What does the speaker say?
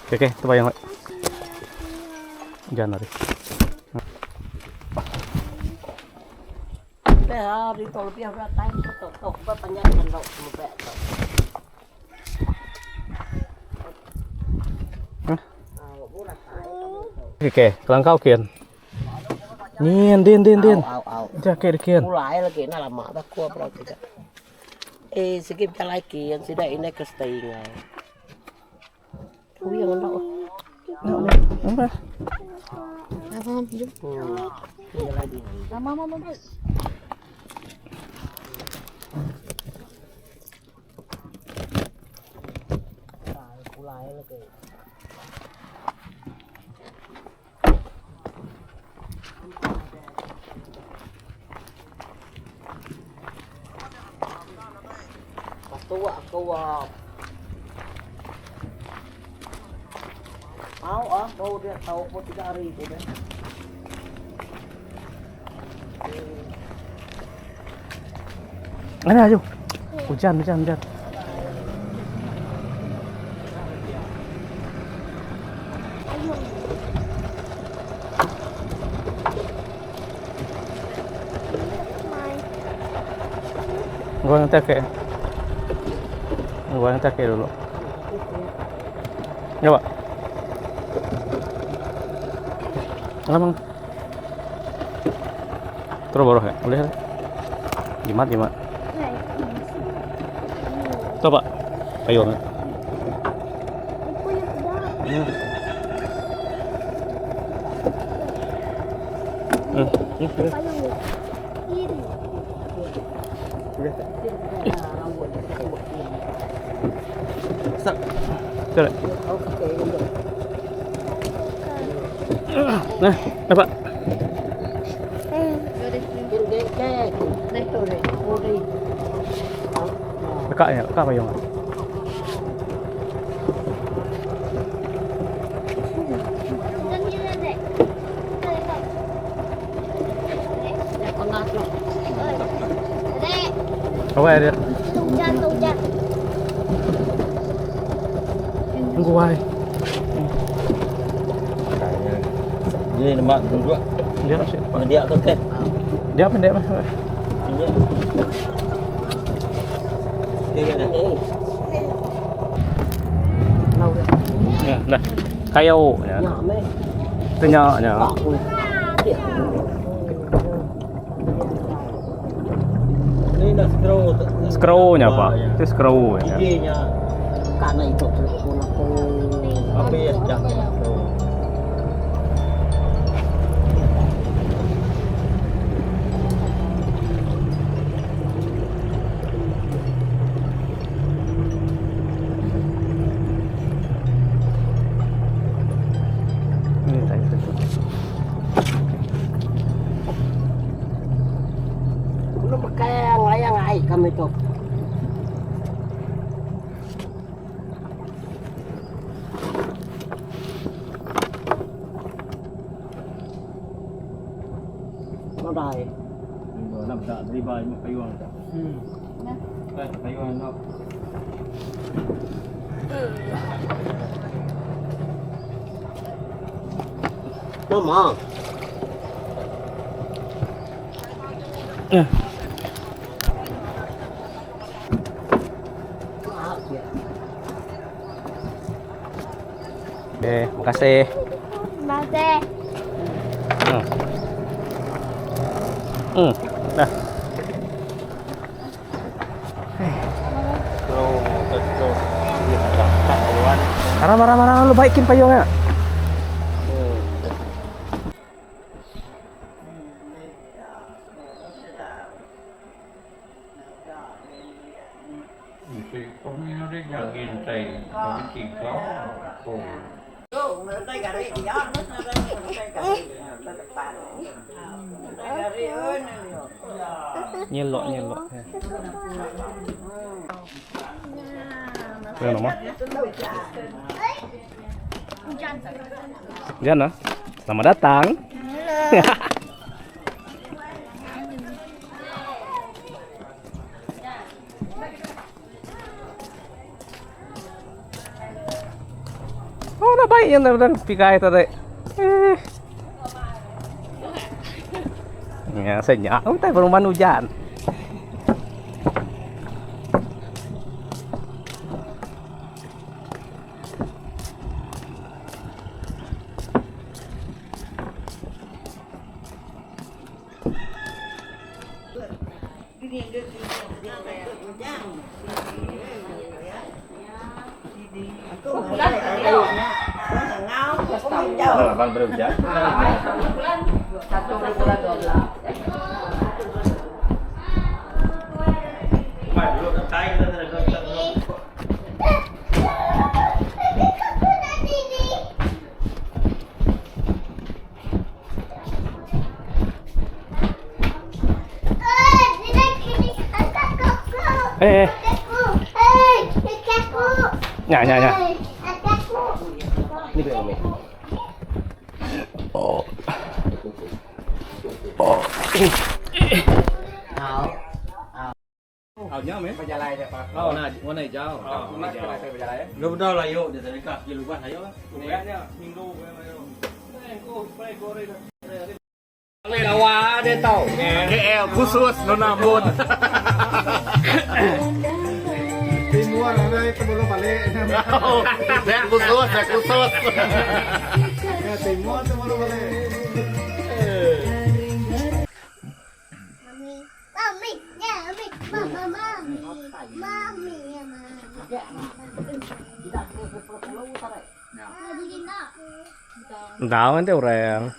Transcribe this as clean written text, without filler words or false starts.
Okey okey, tu bayang. Jangan lari. Okey okey, kelangkau kin. Nyin din din din. Dia ke kin. Pulai lagi enda lama ba ku berau sida. Eh sigi bejalai kin sida indai ke stay enggau. Uyang enda. Apa? Pulai lagi. Tua aku Mau ah, bau dia tahu pun tiga hari tu dah. Mana ayo? Hujan, hujan, hujan. Gua nanti ke. Gua nanti ke dulu. Ya, Pak. Alam bang. Terus baru ya, boleh. Jimat, jimat. Tu pak. Ayo. Hmm. Hmm. Hmm. Stop. Stop. Nah, apa? Kak ya, kak payung. Apa ya dia? Tunggu wai. Ini nampak duduk. Dia sih. Dia ke ke? Dia pendek mah. Ini. Ya, nah. Kayu ya. Tanya ya. Ini nak scroll. Scroll-nya pak. Itu scroll ya. Gigi-nya. Karena itu telefon aku. Apa ya sejak Ini tak itu. Belum pakai layang ai kami tu. Nadai. Nak tak beri bai mak payung tak. Hmm. Eh, payung nak. Mama. Ya. Oke, makasih. Makasih. Hmm. Hmm. Dah. Scroll, scroll. Dia tak tak kawan. Marah marah marah lu baikin payungnya. Nyelok nyelok. Ya. nama? Jana. Selamat datang. Oh, Nya dah pikai tadi. Eh. Nya senya utai berumban ujan. Eh. Nya nya nya. Ni beri kami. Oh. Oh. KL khusus nona ambun. Timur ada itu belum balik. Saya khusus, saya khusus. Ya, timur itu belum balik. Mami, mami, mama, mami, mami, mami. Endang enti orang.